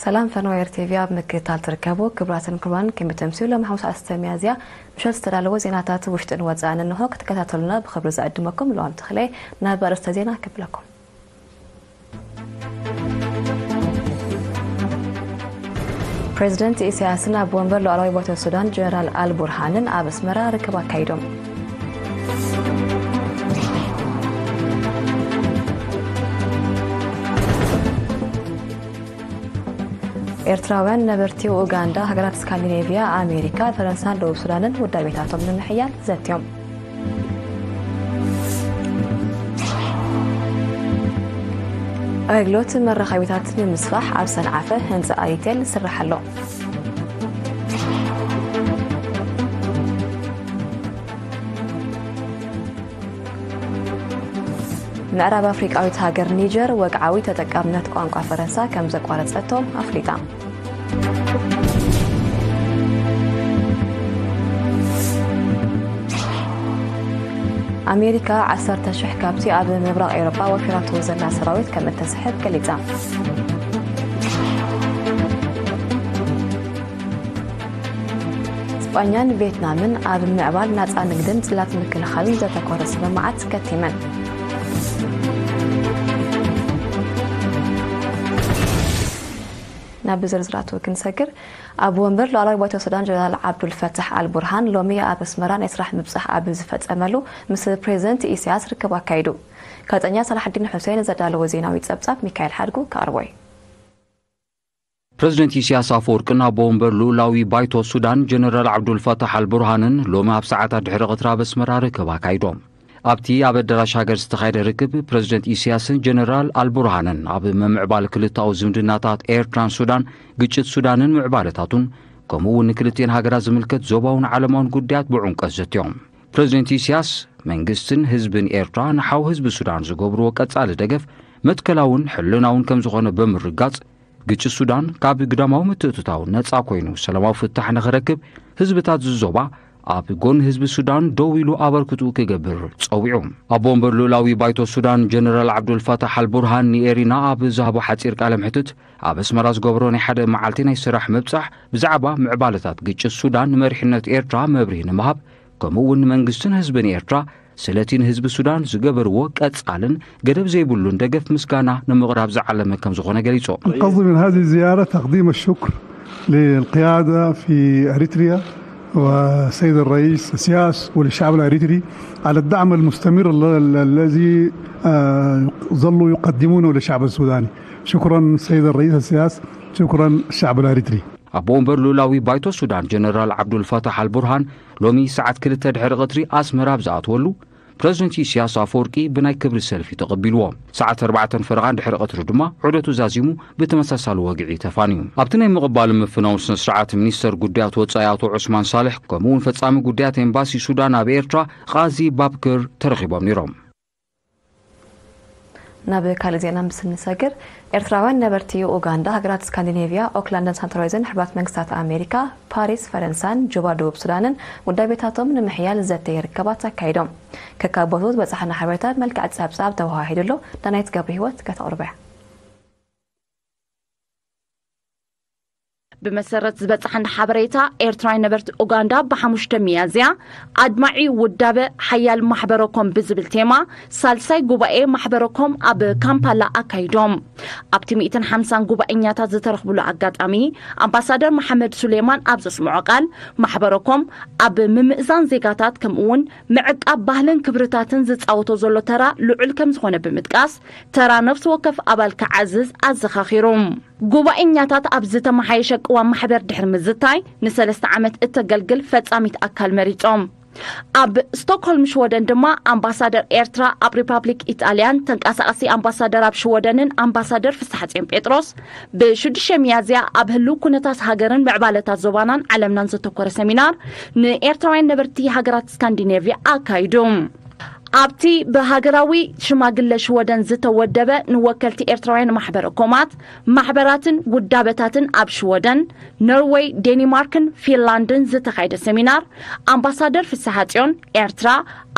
ሰላም ፈነወ ኤር ቲቪ ኣብ ምክትታል ትርከቡ ክቡራትን ክቡራን፣ ከመይ ተምስዩ? ሎም ሓሙስ ዓሰርተ ሚያዝያ ምሸት ዝተዳለወ ዜናታት ውሽጥን ወጻእን እንሆ። ክትከታተሉና ብኽብሪ ዝዕድመኩም ልዋም ተኽለ። ናብ ኣርእስተ ዜና ክብለኩም። ፕሬዚደንት ኢሳያስን ኣብ ወንበር ሉዓላዊ ባይቶ ሱዳን ጀነራል ኣልቡርሃንን ኣብ ኣስመራ ርክብ ኣካይዶም። ኤርትራውያን ነበርቲ ኡጋንዳ፣ ሃገራት ስካንዲኔቭያ፣ ኣሜሪካ፣ ፈረንሳን ደቡብ ሱዳንን ውዳቤታቶም ንምሕያል ዘትዮም። ኣገልግሎት መራኸቢታት ንምስፋሕ ኣብ ሰንዓፈ ህንጻ ኣይቴል ይስራሕ ኣሎ። ምዕራብ ኣፍሪቃዊት ሃገር ኒጀር ወግዓዊ ተጠቃምነት ቋንቋ ፈረንሳ ከም ዘቋረጸቶ ኣፍሊጣ። ኣሜሪካ ዓሰርተ ሽሕ ካብቲ ኣብ ምብራቕ ኤውሮጳ ወፊራቶ ዘላ ሰራዊት ከም እተስሕብ ገሊጻ። ስጳኛን ቬትናምን ኣብ ምዕባል ናጻ ንግድን ጽላት ምክልኻልን ዘተኮረ ስምምዓት ከቲመን። ናብ ዝርዝራቱ ክንሰግር፣ ኣብ ወንበር ሉዓላዊ ባይቶ ሱዳን ጀነራል ዓብዱል ፈታሕ ኣል ቡርሃን ሎሚ ኣብ ኣስመራ ናይ ስራሕ ምብጻሕ ኣብ ዝፈጸመሉ ምስ ፕሬዚደንት ኢሳያስ ርክብ ኣካይዱ። ጋዜጠኛ ሳላሕዲን ሑሴን ዘዳለዎ ዜናዊ ጸብጻብ ሚካኤል ሓድጉ ከቕርቦ እዩ። ፕሬዚደንት ኢሳያስ ኣፈወርቅን ኣቦ ወንበር ልኡላዊ ባይቶ ሱዳን ጀነራል ዓብዱል ፈታሕ ኣል ቡርሃንን ሎሚ ኣብ ሰዓታት ድሕሪ ቀትሪ ኣብ ኣስመራ ርክብ ኣካይዶም። ኣብቲ ኣብ ኣዳራሽ ሃገር ዝተኻየደ ርክብ፣ ፕሬዚደንት ኢሳያስን ጀነራል ኣልቡርሃንን ኣብ ምምዕባል ክልተኣዊ ዝምድናታት ኤርትራን ሱዳን፣ ግጭት ሱዳንን ምዕባለታቱን፣ ከምኡ እውን ንክልቲኤን ሃገራት ዝምልከት ዞባውን ዓለማውን ጉዳያት ብዕምቆት ዘትዮም። ፕሬዚደንት ኢሳያስ፣ መንግስትን ህዝብን ኤርትራ ንሓው ህዝቢ ሱዳን ዝገብርዎ ቀጻሊ ደገፍ መትከላውን ሕልናውን ከም ዝኾነ ብምርጋጽ፣ ግጭት ሱዳን ካብ ግዳማዊ ምትእትታው ነጻ ኮይኑ ሰላማዊ ፍታሕ ንኽረክብ፣ ህዝብታት ዝዞባ ኣብ ጎኒ ህዝቢ ሱዳን ደው ኢሉ ኣበርክትኡ ክገብር ጸዊዑ። ኣቦ ወንበር ልኡላዊ ባይቶ ሱዳን ጀነራል ዓብዱል ፋታሕ ኣል ቡርሃን ንኤሪና ኣብ ዝሃቦ ሓጺር ቃለ መሕትት፣ ኣብ ኣስመራ ዝገበሮ ናይ ሓደ መዓልቲ ናይ ስራሕ ምብጻሕ ብዛዕባ ምዕባለታት ግጭት ሱዳን ንመሪሕነት ኤርትራ መብርሂ ንምሃብ፣ ከምኡ እውን ንመንግስትን ህዝብን ኤርትራ ስለቲ ንህዝቢ ሱዳን ዝገበርዎ ቀጻልን ገደብ ዘይብሉን ደገፍ ምስጋና ንምቕራብ ዝዓለመ ከም ዝኾነ ገሊጹ። القصد من هذه الزيارة تقديم الشكر للقيادة في أريتريا والسيد الرئيس السياس وللشعب الأريتري على الدعم المستمر ال-، ال-، الذي، آه، ظلوا يقدمونه للشعب السوداني. شكرا سيد الرئيس السياس، شكرا الشعب الأريتري. ኣቦ ወንበር ልኡላዊ ባይቶ ሱዳን ጀነራል ዓብዱልፋታሕ ኣልቡርሃን ሎሚ ሰዓት ክልተ ድሕሪ ቐትሪ ኣስመራ ኣብ ዝኣትወሉ፣ ፕረዚደንት ኢሳያስ ኣፈወርቂ ብናይ ክብሪ ሰልፊ ተቐቢልዎ። ሰዓት ኣርባዕተን ፈረቓን ድሕሪ ቐትሪ ድማ ዑደቱ ዛዚሙ ብተመሳሳሊ ወግዒ ተፋንዩ። ኣብቲ ናይ ምቕባል ምፍናው ስነ ስርዓት፣ ሚኒስተር ጉዳያት ወጻኢ ኣቶ ዑስማን ሳልሕ፣ ከምኡ እውን ፈጻሚ ጉዳያት ኤምባሲ ሱዳን ኣብ ኤርትራ ቓዚ ባብክር ተረኺቦም ነይሮም። ናብ ካልእ ዜና ምስ እንሰግር፣ ኤርትራውያን ነበርቲ ኡጋንዳ፣ ሃገራት ስካንዲኔቭያ፣ ኦክላንድን ሳንቶራይዝን፣ ሕቡራት መንግስታት ኣሜሪካ፣ ፓሪስ፣ ፈረንሳን ጁባ ደቡብ ሱዳንን ውዳቤታቶም ንምሕያል ዘተ ርክባት ኣካይዶም። ከካብ ቦትኡ ዝበጻሓና ሓበሬታ ብመልክዕ ጸብጻብ ተወሃሂዱ ኣሎ። ዳናይት ገብረ ህይወት ከተቕርቦ እያ። ብመሰረት ዝበጻሓና ሓበሬታ፣ ኤርትራውያን ነበርቲ ኡጋንዳ ብሓሙሽተ ሚያዝያ ኣድማዒ ውዳበ ሓያል ማሕበረኮም ብዝብል ቴማ ሳልሳይ ጉባኤ ማሕበረኮም ኣብ ካምፓላ ኣካይዶም። ኣብቲ ሚእትን ሓምሳን ጉባኤኛታት ዝተረኽብሉ ኣጋጣሚ፣ ኣምባሳደር መሓመድ ሱሌማን ኣብ ዘስምዖ ቃል፣ ማሕበረኮም ኣብ ምምእዛን ዜጋታት ከምኡ እውን ምዕቃብ ባህልን ክብርታትን ዝጻወቶ ዘሎ ተራ ልዑል ከም ዝኾነ ብምጥቃስ፣ ተራ ነፍሲ ወከፍ ኣባል ክዓዝዝ ኣዘኻኺሩ። ጉባኤኛታት ኣብ ዝተመሓየሸ ቅዋም ማሕበር ድሕሪ ምዝታይ፣ ንሰለስተ ዓመት እተገልግል ፈጻሚት ኣካል መሪጾም። ኣብ ስቶክሆልም ሽወደን ድማ ኣምባሳደር ኤርትራ ኣብ ሪፓብሊክ ኢጣልያን፣ ተንቀሳቓሲ ኣምባሳደር ኣብ ሽወደንን ኣምባሳደር ፍስሓጽዮን ጴጥሮስ፣ ብሽዱሽተ ሚያዝያ ኣብ ህልው ኩነታት ሃገርን ምዕባለታት ዞባናን ዓለምናን ዘተኮረ ሰሚናር ንኤርትራውያን ነበርቲ ሃገራት ስካንዲኔቭያ ኣካይዱ። ኣብቲ ብሃገራዊ ሽማግለ ሽወደን ዝተወደበ ንወከልቲ ኤርትራውያን ማሕበረ ኮማት፣ ማሕበራትን ውዳበታትን ኣብ ሽወደን፣ ኖርወይ፣ ዴኒማርክን ፊንላንድን ዝተኻየደ ሰሚናር፣ ኣምባሳደር ፍስሓጽዮን ኤርትራ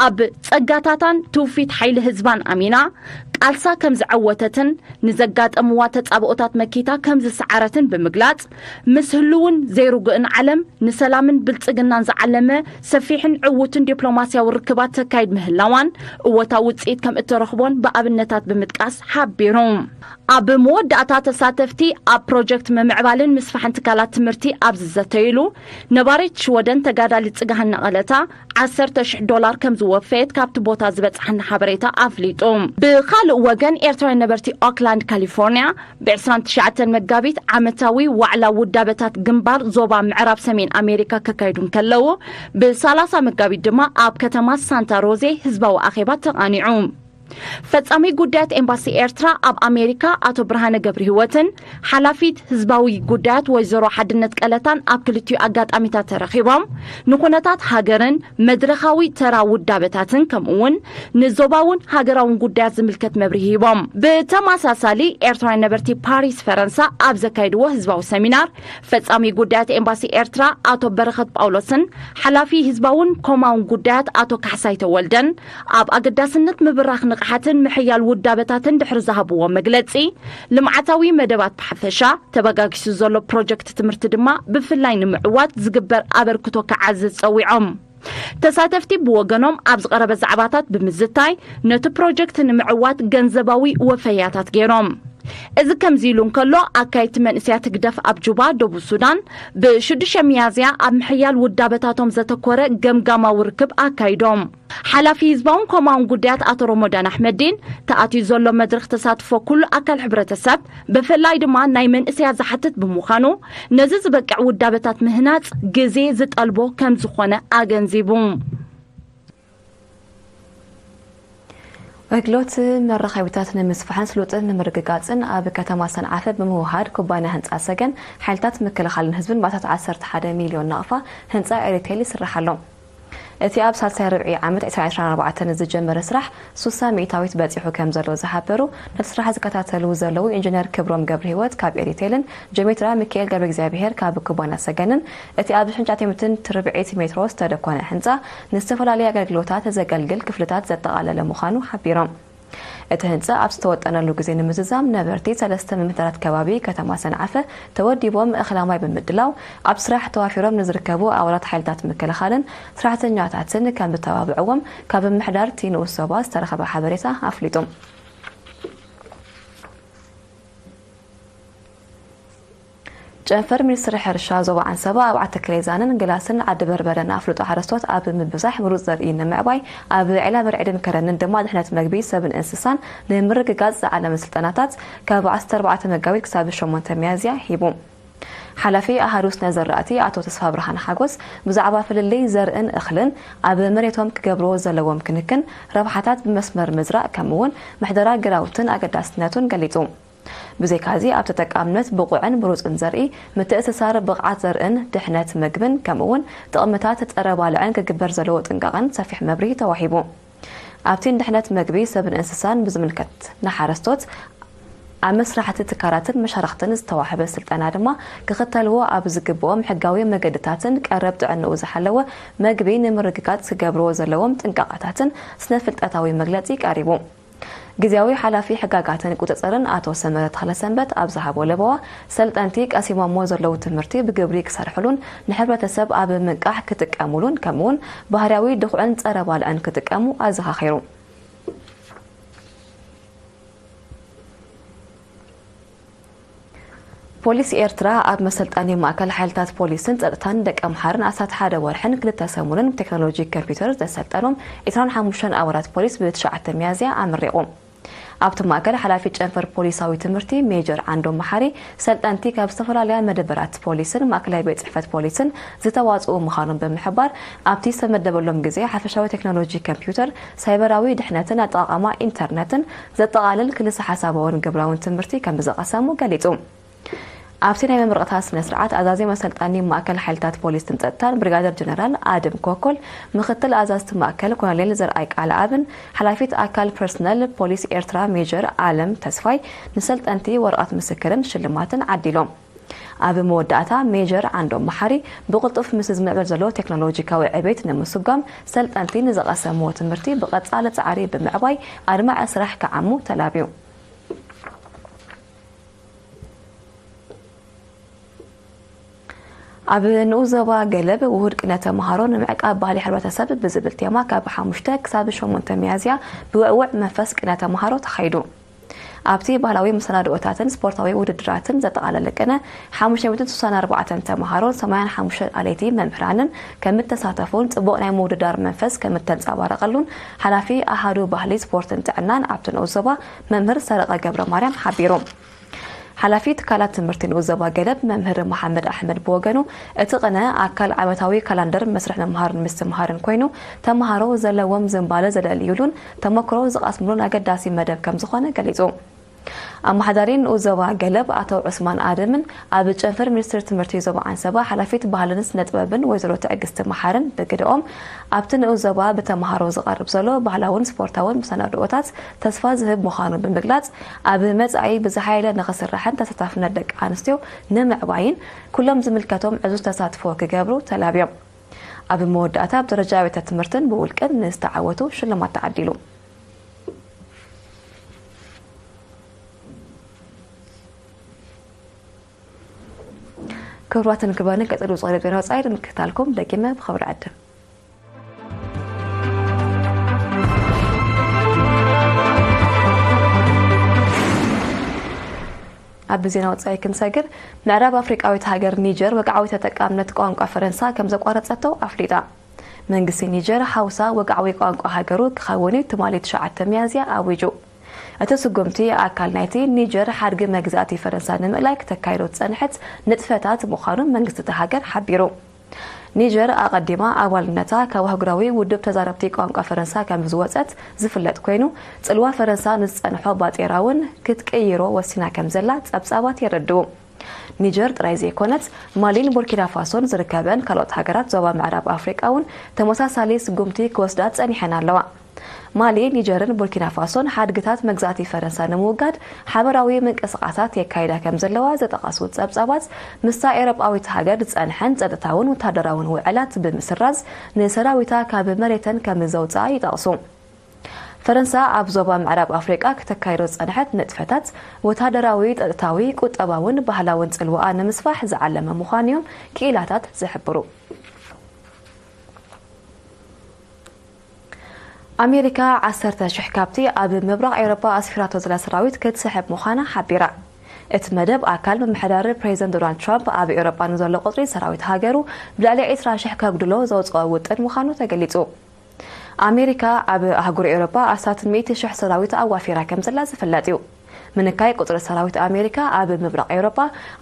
ኣብ ጸጋታታን ትውፊት ሓይሊ ህዝባን ኣሚና ቃልሳ ከም ዝዓወተትን ንዘጋጠምዋ ተጻብኦታት መኪታ ከም ዝሰዓረትን ብምግላጽ፣ ምስ ህልውን ዘይርጉእን ዓለም ንሰላምን ብልጽግናን ዝዓለመ ሰፊሕን ዕዉትን ዲፕሎማስያዊ ርክባት ተካይድ ምህላዋን እወታዊ ውጽኢት ከም እተረኽቦን ብኣብነታት ብምጥቃስ ሓቢሩ። ኣብ መወዳእታ ተሳተፍቲ ኣብ ፕሮጀክት ምምዕባልን ምስፋሕን ትካላት ትምህርቲ ኣብ ዝዘተይሉ፣ ነባሪት ሽወደን ተጋዳሊት ጽጋሃና ቀለታ ዓሰርተ ሽሕ ዶላር ከም ዝወፈየት ካብቲ ቦታ ዝበጽሓና ሓበሬታ ኣፍሊጡ። ብኻልእ ወገን ኤርትራውያን ነበርቲ ኦክላንድ ካሊፎርኒያ ብ ዕስራን ትሽዓተን መጋቢት ዓመታዊ ዋዕላ ውዳበታት ግንባር ዞባ ምዕራብ ሰሜን ኣሜሪካ ከካይዱ እንከለዉ፣ ብ ሰላሳ መጋቢት ድማ ኣብ ከተማ ሳንታ ሮዜ ህዝባዊ ኣኼባ ተቓኒዑ። ፈጻሚ ጉዳያት ኤምባሲ ኤርትራ ኣብ ኣሜሪካ ኣቶ ብርሃነ ገብረህይወትን ሓላፊት ህዝባዊ ጉዳያት ወይዘሮ ሓድነት ቀለታን ኣብ ክልቲኡ ኣጋጣሚታት ተረኺቦም ንኩነታት ሃገርን መድረኻዊ ተራ ውዳበታትን ከምኡውን ንዞባውን ሃገራውን ጉዳያት ዝምልከት መብርሂ ሂቦም። ብተመሳሳሊ ኤርትራውያን ነበርቲ ፓሪስ ፈረንሳ ኣብ ዘካየድዎ ህዝባዊ ሰሚናር ፈጻሚ ጉዳያት ኤምባሲ ኤርትራ ኣቶ በረኸት ጳውሎስን ሓላፊ ህዝባውን ኮማውን ጉዳያት ኣቶ ካሕሳይ ተወልደን ኣብ ኣገዳስነት ምብራኽ ንቕሓትን ምሕያል ውዳበታትን ድሕሪ ዝሃብዎ መግለጺ፣ ልምዓታዊ መደባት ብሓፈሻ፣ ተበጋጊሱ ዘሎ ፕሮጀክት ትምህርቲ ድማ ብፍላይ ንምዕዋት ዝግበር ኣበርክቶ ክዓዝዝ ጸዊዖም። ተሳተፍቲ ብወገኖም ኣብ ዝቐረበ ዛዕባታት ብምዝታይ ነቲ ፕሮጀክት ንምዕዋት ገንዘባዊ ወፈያታት ገይሮም። እዚ ከምዚ ኢሉ እንከሎ፣ ኣካየድቲ መንእሰያት ህግደፍ ኣብ ጁባ፣ ደቡብ ሱዳን፣ ብሽዱሽተ ሚያዝያ ኣብ ምሕያል ውዳበታቶም ዘተኮረ ገምጋማዊ ርክብ ኣካይዶም። ሓላፊ ህዝባውን ኮማውን ጉዳያት ኣቶ ሮሞዳን ኣሕመዲን፣ ተኣትዩ ዘሎ መድረኽ ተሳትፎ ኩሉ ኣካል ሕብረተሰብ፣ ብፍላይ ድማ ናይ መንእሰያት ዝሓትት ብምዃኑ፣ ነዚ ዝበቅዕ ውዳበታት ምህናጽ ግዜ ዝጠልቦ ከም ዝኾነ ኣገንዚቡ። ኣገልግሎት መራኸቢታት ንምስፋሕን ስሉጥን ንምርግጋጽን ኣብ ከተማ ሰንዓፈ ብምውሃድ ኩባንያ ህንጻ ሰገን ሓይልታት ምክልኻልን ህዝብን ባእታት ዓሰርተ ሓደ ሚልዮን ናቕፋ ህንጻ ኤሪቴል ይስራሕ ኣሎ። እቲ ኣብ ሳልሳይ ርብዒ ዓመት ዕስራን ዕስራን ኣርባዕተን ዝጀመረ ስራሕ ሱሳ ሚእታዊት በጺሑ ከም ዘሎ ዝሓበሩ ነቲ ስራሕ ዝከታተሉ ዘለዉ ኢንጂነር ክብሮም ገብረህይወት ካብ ኤሪቴልን ጀሜትራ ሚካኤል ገብረ እግዚኣብሔር ካብ ኩባንያ ሰገንን፣ እቲ ኣብ ሽዱሽተ ሚእትን ትርብዒት ሜትሮ ዝተደኮነ ህንጻ ንዝተፈላለየ ኣገልግሎታት ዘገልግል ክፍልታት ዘጠቓለለ ምዃኑ ሓቢሮም። እቲ ህንጻ ኣብ ዝተወጠነሉ ግዜ ንምዝዛም ነበርቲ ሰለስተ ምምሕዳራት ከባቢ ከተማ ሰንዓፈ ተወዲቦም እኽላ ማይ ብምድላው ኣብ ስራሕ ተዋፊሮም ንዝርከቡ ኣባላት ሓይልታት ምክልኻልን ሰራሕተኛታትን ከም ዝተባብዕዎም ካብ ምምሕዳር እቲ ንኡስ ዞባ ዝተረኸበ ሓበሬታ ኣፍሊጡ። ጨንፈር ሚኒስትሪ ሕርሻ ዞባ ዓንሰባ ኣብ ዓተክሌዛንን ግላስን ዓዲ በርበረን ኣፍልጦ ሓረስቶት ኣብ ምብዛሕ ምሩፅ ዘርኢ ንምዕባይ ኣብ ዒላ በርዒድን ከረንን ድማ ድሕነት መግቢ ሰብን እንስሳን ንምርግጋፅ ዝዓለመ ስልጠናታት ካብ ዓሰርተ ኣርባዕተ መጋቢት ክሳብ ሸሞንተ ሚያዝያ ሂቡ። ሓላፊ ኣሃዱ ስነ ዘራእቲ ኣቶ ተስፋ ብርሃን ሓጎስ ብዛዕባ ፍልልይ ዘርእን እኽልን ኣብ መሬቶም ክገብርዎ ዘለዎም ክንክን ረብሓታት ብመስመር ምዝራእ ከምኡውን ምሕደራ ግራውትን ኣገዳስነቱን ገሊጹ። ብዘይካዚ ኣብ ተጠቃምነት ብቑዕን ምሩፅን ዘርኢ ምትእስሳር ብቕዓት ዘርእን ድሕነት መግብን ከምኡውን ጥቕምታት ፀረ ባልዕን ክግበር ዘለዎ ጥንቃቐን ሰፊሕ መብርሂ ተዋሂቡ። ኣብቲ ንድሕነት መግቢ ሰብን እንስሳን ብዝምልከት ንሓረስቶት ኣብ መስራሕቲ ትካላትን መሻርክትን ዝተዋህበ ስልጠና ድማ ክኽተልዎ ኣብ ዝግብኦም ሕጋዊ መገድታትን ቀረብ ጥዕንኡ ዝሓለወ መግቢ ንምርግጋፅ ክገብርዎ ዘለዎም ጥንቃቐታትን ስነ ፍልጠታዊ መግለፂ ቀሪቡ። ግዜያዊ ሓላፊ ሕጋጋትን ቁፅፅርን ኣቶ ሰመረ ተኽለሰንበት ኣብ ዝሃቦ ለበዋ፣ ሰልጠንቲ ቀሲሞሞ ዘለዉ ትምህርቲ ብግብሪ ክሰርሕሉን ንሕብረተሰብ ኣብ ምንቃሕ ክጥቀሙሉን ከምኡውን ባህርያዊ ድኹዕን ፀረ ባልዕን ክጥቀሙ ኣዘኻኺሩ። ፖሊስ ኤርትራ ኣብ መሰልጠኒ ማእከል ሓይልታት ፖሊስን ጸጥታን ደቀምሓርን ኣስታት ሓደ ወርሕን ክልተ ሰሙንን ብቴክኖሎጂ ኮምፒውተር ዘሰልጠኖም ዕስራን ሓሙሽተን ኣባላት ፖሊስ ብትሽዓተ ሚያዝያ ኣመሪቑ። ኣብቲ ማእከል ሓላፊ ጨንፈር ፖሊሳዊ ትምህርቲ ሜጀር ዓንዶም መሓሪ፣ ሰልጠንቲ ካብ ዝተፈላለያ መደበራት ፖሊስን ማእከላይ ቤት ጽሕፈት ፖሊስን ዝተዋጽኡ ምዃኖም ብምሕባር፣ ኣብቲ ዝተመደበሎም ግዜ ሓፈሻዊ ቴክኖሎጂ ኮምፒውተር፣ ሳይበራዊ ድሕነትን ኣጠቓቕማ ኢንተርነትን ዘጠቓልል ክልሰ ሓሳባውን ግብራውን ትምህርቲ ከም ዝቐሰሙ ገሊጹ። ኣብቲ ናይ መመረቕታ ስነ ስርዓት ኣዛዚ መሰልጠኒ ማእከል ሓይልታት ፖሊስን ጸጥታን ብሪጋደር ጀነራል ኣድም ኮኮል፣ ምኽትል ኣዛዝቲ ማእከል ኮሎኔል ዘርኣይ ቃልኣብን ሓላፊት ኣካል ፐርሰነል ፖሊስ ኤርትራ ሜጀር ኣለም ተስፋይ ንሰልጠንቲ ወረቐት ምስክርን ሽልማትን ዓዲሎም። ኣብ መወዳእታ ሜጀር ዓንዶም መሓሪ ብቕልጡፍ ምስ ዝምዕብል ዘሎ ቴክኖሎጂካዊ ዕቤት ንምስጓም ሰልጠንቲ ንዝቐሰምዎ ትምህርቲ ብቐጻሊ ጻዕሪ ብምዕባይ ኣድማዒ ስራሕ ክዓሙ ተላብዩ። ኣብ ንኡስ ዞባ ገለብ ውሁድ ቅነ ተምሃሮ ንምዕቃብ ባህሊ ሕብረተሰብ ብዝብል ቴማ ካብ ሓሙሽተ ክሳብ ሸሞንተ ሚያዝያ ብውዕውዕ መንፈስ ቅነ ተምሃሮ ተኻይዱ። ኣብቲ ባህላዊ መሰናድኦታትን ስፖርታዊ ውድድራትን ዘጠቓለለ ቅነ ሓሙሽተ ሚእትን ስሳን ኣርባዕተን ተምሃሮን ሰማንያን ሓሙሽተን ኣለይቲ መምህራንን ከም እተሳተፉን ጽቡቕ ናይ ምውድዳር መንፈስ ከም እተንጸባረቐሉን ሓላፊ ኣሃዱ ባህሊ ስፖርትን ጥዕናን ኣብቲ ንኡስ ዞባ መምህር ሰረቐ ገብረ ማርያም ሓቢሩ። ሓላፊ ትካላት ትምህርቲ ንኡስ ዞባ ገለብ መምህር መሓመድ ኣሕመድ ብወገኑ፣ እቲ ቅነ ኣካል ዓመታዊ ካላንደር መስርሕ ምምሃርን ምስትምሃርን ኮይኑ፣ ተምሃሮ ዘለዎም ዝንባለ ዘለልዩሉን ተመክሮ ዝቐስምሉን ኣገዳሲ መደብ ከም ዝኾነ ገሊጹ። ኣመሓዳሪ ንኡስ ዞባ ገለብ ኣቶ ዑስማን ኣደምን ኣብ ጨንፈር ሚኒስትሪ ትምህርቲ ዞባ ዓንሰባ ሓላፊት ባህልን ስነ ጥበብን ወይዘሮ ትዕግስቲ መሓርን ብግደኦም፣ ኣብቲ ንኡስ ዞባ ብተምሃሮ ዝቐርብ ዘሎ ባህላውን ስፖርታውን መሰናድኦታት ተስፋ ዝህብ ምዃኑ ብምግላጽ፣ ኣብ መጻኢ ብዝሓየለ ንኽስራሕን ተሳታፍነት ደቂ ኣንስትዮ ንምዕባይን ኩሎም ዝምልከቶም ዕዙዝ ተሳትፎ ክገብሩ ተላብዮም። ኣብ መወዳእታ ኣብ ደረጃ ቤተ ትምህርትን ብውልቅን ንዝተዓወቱ ሽልማት ተዓዲሉ። ክቡራትን ክቡራንን፣ ቀጽሉ ዝቐርብ ዜና ወጻኢ ንምክትታልኩም ደጊመ ብኽብሪ ዕድም። ኣብ ዜና ወጻኢ ክንሰግር፣ ምዕራብ ኣፍሪቃዊት ሃገር ኒጀር ወግዓዊ ተጠቃምነት ቋንቋ ፈረንሳ ከም ዘቋረጸቶ ኣፍሊጣ። መንግስቲ ኒጀር ሓውሳ ወግዓዊ ቋንቋ ሃገሩ ክኸውን እዩ ትማሊ ትሽዓተ ሚያዝያ ኣዊጁ። እቲ ስጉምቲ ኣካል ናይቲ ኒጀር ሓድጊ መግዛእቲ ፈረንሳ ንምእላይ ክተካይዶ ዝጸንሐት ንጥፈታት ምዃኑ መንግስቲ እታ ሃገር ሓቢሩ። ኒጀር ኣቐዲማ ኣባልነታ ካብ ኣህጉራዊ ውድብ ተዛረብቲ ቋንቋ ፈረንሳ ከም ዝወጸት ዝፍለጥ ኮይኑ፣ ጽልዋ ፈረንሳ ንዝጸንሖ ባጤራ እውን ክትቅይሮ ወሲና ከም ዘላ ጸብጻባት የረድኡ። ኒጀር ጥራይ ዘይኮነት፣ ማሊን ቡርኪና ፋሶን ዝርከበን ካልኦት ሃገራት ዞባ ምዕራብ ኣፍሪቃ እውን ተመሳሳሊ ስጉምቲ ክወስዳ ጸኒሐን ኣለዋ። ማሊ፣ ኒጀርን ቡርኪና ፋሶን ሓድግታት መግዛእቲ ፈረንሳ ንምውጋድ ሓበራዊ ምንቅስቓሳት የካይዳ ከም ዘለዋ ዝጠቐሱ ጸብጻባት፣ ምስታ ኤውሮጳዊት ሃገር ዝጸንሐን ጸጥታውን ወታደራውን ውዕላት ብምስራዝ ንሰራዊታ ካብ መሬተን ከም ዘውጽኣ ይጠቕሱ። ፈረንሳ ኣብ ዞባ ምዕራብ ኣፍሪቃ ክተካይዶ ዝጸንሐት ንጥፈታት ወታደራዊ፣ ጸጥታዊ፣ ቁጠባውን ባህላውን ጽልዋኣ ንምስፋሕ ዝዓለመ ምዃኑ እዮም ክኢላታት ዝሕብሩ። ኣሜሪካ ዓሰርተ ሽሕ ካብቲ ኣብ ምብራቕ ኤውሮጳ ኣስፊራቶ ዘላ ሰራዊት ክትስሕብ ምዃና ሓቢራ። እቲ መደብ ኣካል ምምሕዳር ፕሬዚደንት ዶናልድ ትራምፕ ኣብ ኤውሮጳ ንዘሎ ቁጽሪ ሰራዊት ሃገሩ ብልዕሊ ዕስራ ሽሕ ከጉድሎ ዘውጽኦ ውጥን ምዃኑ ተገሊጹ። ኣሜሪካ ኣብ ኣህጉር ኤውሮጳ ኣስታት ሚእቲ ሽሕ ሰራዊት ኣዋፊራ ከም ዘላ ዝፍለጥ እዩ። ምንካይ ቁጽሪ ሰራዊት ኣሜሪካ ኣብ ምብራቕ ኤውሮጳ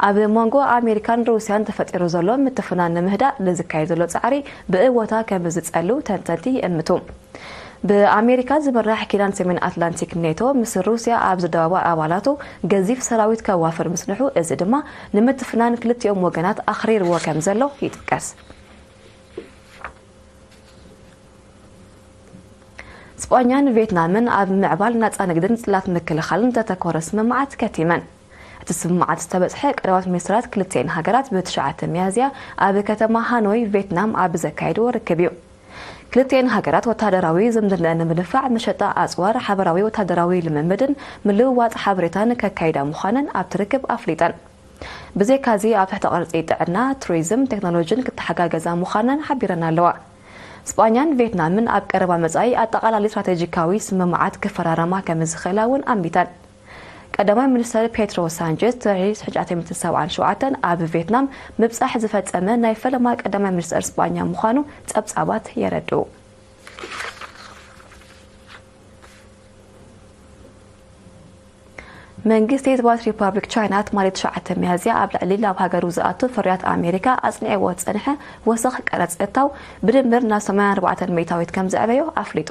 ኣብ መንጎ ኣሜሪካን ሩስያን ተፈጢሩ ዘሎ ምትፍናን ንምህዳእ ንዝካየድ ዘሎ ጻዕሪ ብእወታ ከም ዝጸሉ ተንተንቲ ይእምቱ። ብኣሜሪካ ዝምራሕ ኪዳን ሰሜን ኣትላንቲክ ኔቶ ምስ ሩስያ ኣብ ዝደባበር ኣባላቱ ገዚፍ ሰራዊት ከዋፍር ምጽንሑ፣ እዚ ድማ ንምትፍናን ክልቲኦም ወገናት ኣኽሪርዎ ከም ዘሎ ይጥቀስ። ስጳኛን ቬትናምን ኣብ ምዕባል ናጻ ንግድን ጽላት ምክልኻልን ዘተኮረ ስምምዓት ከቲመን። እቲ ስምምዓት ዝተበጽሐ ቀዳማት ሚኒስትራት ክልቲኤን ሃገራት ብትሽዓተ ሚያዝያ ኣብ ከተማ ሃኖይ ቬትናም ኣብ ዘካየድዎ ርክብ እዩ። ክልቲኤን ሃገራት ወታደራዊ ዝምድናኣን ንምድንፋዕ፣ መሸጣ ኣጽዋር፣ ሓበራዊ ወታደራዊ ልምምድን ምልውዋጥ ሓበሬታን ከካይዳ ምዃነን ኣብቲ ርክብ ኣፍሊጠን። ብዘይካዚ ኣብ ትሕተ ቅርጺ ጥዕና፣ ቱሪዝም፣ ቴክኖሎጂን ክተሓጋገዛ ምዃነን ሓቢረን ኣለዋ። ስጳኛን ቬትናምን ኣብ ቀረባ መጻኢ ኣጠቓላሊ ስትራቴጂካዊ ስምምዓት ክፈራረማ ከም ዝኽእላ እውን ኣሚተን። ቀዳማይ ሚኒስተር ፔድሮ ሳንቼዝ ጥሪ ትሽዓተ ሚእትን ሰብዓን ሸውዓተን ኣብ ቬትናም ምብጻሕ ዝፈጸመ ናይ ፈለማ ቀዳማይ ሚኒስተር ስጳኛ ምዃኑ ጸብጻባት የረድኡ። መንግስቲ ህዝባዊት ሪፓብሊክ ቻይና ትማሊ ትሽዓተ ሚያዝያ ኣብ ልዕሊ ናብ ሃገሩ ዝኣቱ ፍርያት ኣሜሪካ ኣጽኒዕዎ ዝጸንሐ ወሰኽ ቀረጽ እታው ብድምር ናብ ሰማንያን ኣርባዕተን ሚእታዊት ከም ዘዕበዮ ኣፍሊጡ።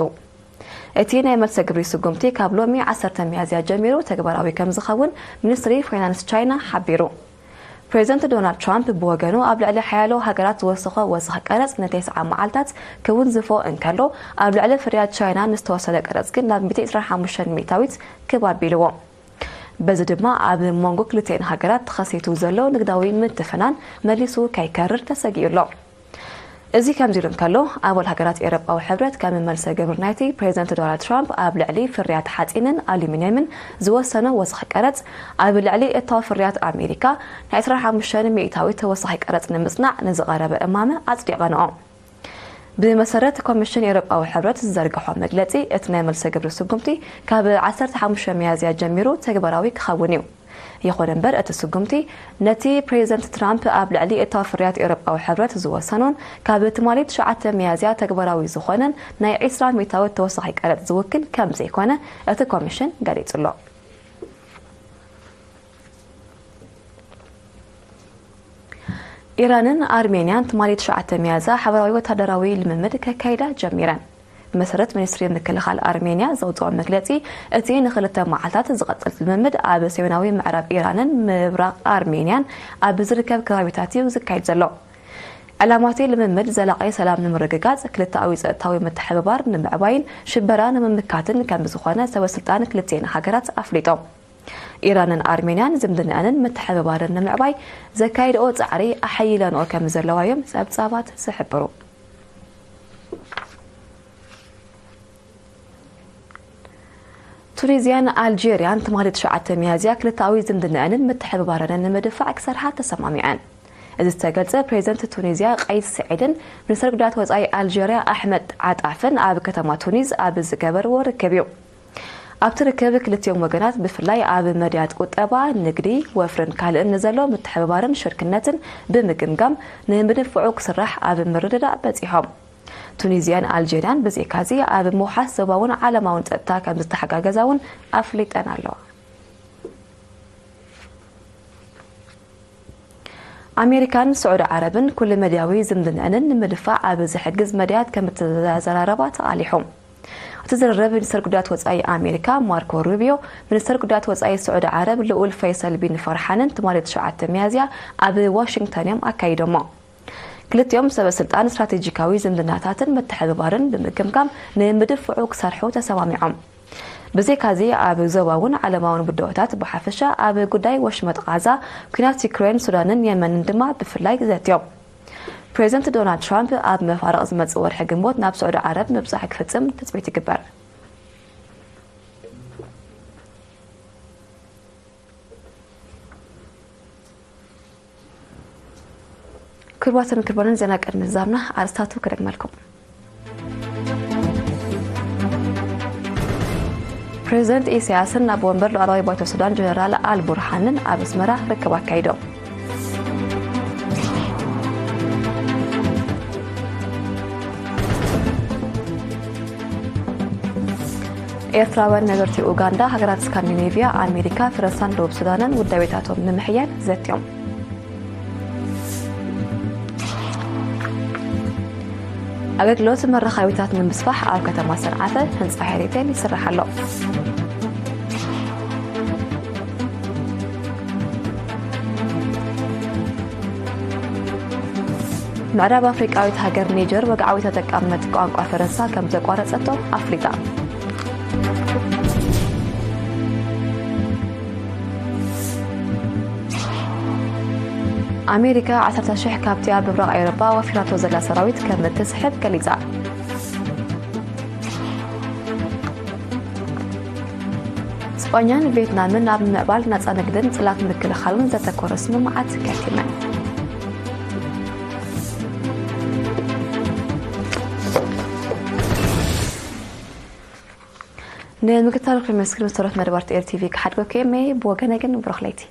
እቲ ናይ መልሰ ግብሪ ስጉምቲ ካብ ሎሚ ዓሰርተ ሚያዝያ ጀሚሩ ተግባራዊ ከም ዝኸውን ሚኒስትሪ ፋይናንስ ቻይና ሓቢሩ። ፕሬዚደንት ዶናልድ ትራምፕ ብወገኑ ኣብ ልዕሊ ሓያሎ ሃገራት ዝወሰኾ ወሰኽ ቀረጽ ንተስዓ መዓልታት ክውንዝፎ እንከሎ፣ ኣብ ልዕሊ ፍርያት ቻይና ንዝተወሰደ ቀረጽ ግን ናብ ሚእቲ ዕስራን ሓሙሽተን ሚእታዊት ክብ ኣቢልዎ። በዚ ድማ ኣብ መንጎ ክልቲኤን ሃገራት ተኸሲቱ ዘሎ ንግዳዊ ምትፍናን መሊሱ ከይከርር ተሰጊኡ ኣሎ። እዚ ከምዚ ኢሉ እንከሎ፣ ኣባል ሃገራት ኤውሮጳዊ ሕብረት ከም መልሰ ግብሪ ናይቲ ፕሬዚደንት ዶናልድ ትራምፕ ኣብ ልዕሊ ፍርያት ሓጺንን ኣሉሚንየምን ዝወሰኖ ወሰኺ ቀረጽ፣ ኣብ ልዕሊ እታው ፍርያት ኣሜሪካ ናይ ዕስራን ሓሙሽተን ሚእታዊት ተወሳኺ ቀረጽ ንምጽናዕ ንዝቐረበ እማመ ኣጽዲቐንኦ። ብመሰረት ኮሚሽን ኤውሮጳዊ ሕብረት ዝዘርግሖ መግለጺ፣ እቲ ናይ መልሰ ግብሪ ስጉምቲ ካብ ዓሰርተ ሓሙሽተ ሚያዝያ ጀሚሩ ተግባራዊ ክኸውን እዩ። ይኹን እምበር፣ እቲ ስጉምቲ ነቲ ፕሬዚደንት ትራምፕ ኣብ ልዕሊ እታው ፍርያት ኤውሮጳዊ ሕብረት ዝወሰኖን ካብ ትማሊ ትሽዓተ ሚያዝያ ተግባራዊ ዝኾነን ናይ ዕስራ ሚእታዊት ተወሳኺ ቀረጽ ዝውክል ከም ዘይኮነ እቲ ኮሚሽን ገሊጹ ኣሎ። ኢራንን ኣርሜንያን ትማሊ ትሽዓተ ሚያዝያ ሓበራዊ ወታደራዊ ልምምድ ከካይዳ ጀሚረን። ብመሰረት ሚኒስትሪ ምክልኻል ኣርሜንያ ዘውፅኦ መግለፂ፣ እቲ ንክልተ መዓልታት ዝቐፅል ልምምድ ኣብ ሰሜናዊ ምዕራብ ኢራንን ምብራቕ ኣርሜንያን ኣብ ዝርከብ ከባቢታት እዩ ዝካየድ ዘሎ። ዕላማ እቲ ልምምድ ዘላቒ ሰላም ንምርግጋፅ፣ ክልተኣዊ ፀጥታዊ ምትሕብባር ንምዕባይን ሽበራ ንምምካትን ከም ዝኾነ ሰበስልጣን ክልቲኤን ሃገራት ኣፍሊጦም። ኢራንን ኣርሜንያን ዝምድናኣንን ምትሕብባርን ንምዕባይ ዘካየድኦ ጻዕሪ ኣሐይለንኦ ከም ዘለዋ እዮም ጸብጻባት ዝሕብሩ። ቱኒዝያን ኣልጄርያን ትማሊ ትሽዓተ ሚያዝያ ክልተኣዊ ዝምድናኣንን ምትሕብባረንን ንምድፋዕ ክሰርሓ ተሰማሚዐን። እዚ ዝተገልጸ ፕሬዚደንት ቱኒዝያ ቀይስ ስዒድን ሚኒስትር ጉዳያት ወጻኢ ኣልጄርያ ኣሕመድ ዓጣፍን ኣብ ከተማ ቱኒዝ ኣብ ዝገበርዎ ርክብ እዩ። ኣብቲ ርክብ ክልቲኦም ወገናት ብፍላይ ኣብ መድያት ቁጠባ፣ ንግዲ፣ ወፍርን ካልእን ንዘሎ ምትሕብባርን ሽርክነትን ብምግምጋም ንምድንፍዑ ክስራሕ ኣብ ምርድዳእ በጺሖም። ቱኒዝያን ኣልጄርያን ብዘይካዚ ኣብ ምውሓስ ዞባውን ዓለማውን ጸጥታ ከም ዝተሓጋገዛ እውን ኣፍሊጠን ኣለዋ። ኣሜሪካን ስዑዲ ዓረብን ኩሉ መድያዊ ዝምድንአንን ንምድፋዕ ኣብ ዝሕግዝ መድያት ከም እተዘራረባ ተቓሊሑ። እቲ ዝርርብ ሚኒስተር ጉዳያት ወጻኢ ኣሜሪካ ማርኮ ሩቢዮ፣ ሚኒስተር ጉዳያት ወጻኢ ስዑዲ ዓረብ ልኡል ፈይሰል ቢን ፈርሓንን ትማሊ ትሽዓተ ሚያዝያ ኣብ ዋሽንግተን እዮም ኣካይዶሞ። ክልቲኦም ሰበ ስልጣን ስትራቴጂካዊ ዝምድናታትን ምትሕብባርን ብምግምጋም ንምድፍዑ ክሰርሑ ተሰማሚዖም። ብዘይካዚ ኣብ ዞባውን ዓለማውን ብድሆታት ብሓፈሻ ኣብ ጉዳይ ወሽመጥ ቃዛ፣ ኩናት ዩክሬን፣ ሱዳንን የመንን ድማ ብፍላይ ዘትዮም። ፕሬዚደንት ዶናልድ ትራምፕ ኣብ መፋርቕ ዝመጽእ ወርሒ ግንቦት ናብ ስዑዲ ዓረብ ምብጻሕ ክፍጽም ትጽቢት ይግበር። ክቡራትን ክቡራንን ዜና ቅድሚ ምዛምና ኣርስታቱ ክደግመልኩም። ፕሬዚደንት ኢሳያስን ኣብ ወንበር ሉዓላዊ ባይቶ ሱዳን ጀነራል ኣል ቡርሃንን ኣብ ኣስመራ ርክብ ኣካይዶም። ኤርትራውያን ነበርቲ ኡጋንዳ፣ ሃገራት ስካንዲኔቭያ፣ ኣሜሪካ፣ ፈረንሳን ደቡብ ሱዳንን ውዳቤታቶም ንምሕያል ዘትዮም። ኣገልግሎት መራኸቢታት ንምስፋሕ ኣብ ከተማ ሰንዓፈ ህንፃ ሄሪቴል ይስራሕ ኣሎ። ምዕራብ ኣፍሪቃዊት ሃገር ኒጀር ወግዓዊ ተጠቃምነት ቋንቋ ፈረንሳ ከም ዘቋረጸቶ ኣፍሊጣ። ኣሜሪካ ዓሰርተ ሽሕ ካብቲ ኣብ ምብራቕ ኤውሮጳ ወፊራቶ ዘላ ሰራዊት ከም እትስሕብ ገሊጻ። ስጳኛን ቬትናምን ኣብ ምምዕባል ናጻ ንግድን ጽላት ምክልኻልን ዘተኮረ ስምምዓት ከቲመን። ንምክትታል ክመስግን ዝተረፍ መደባት ኤር ቲቪ ክሓድገኩም እየ። ብወገነ ግን ብሩኽ ለይቲ።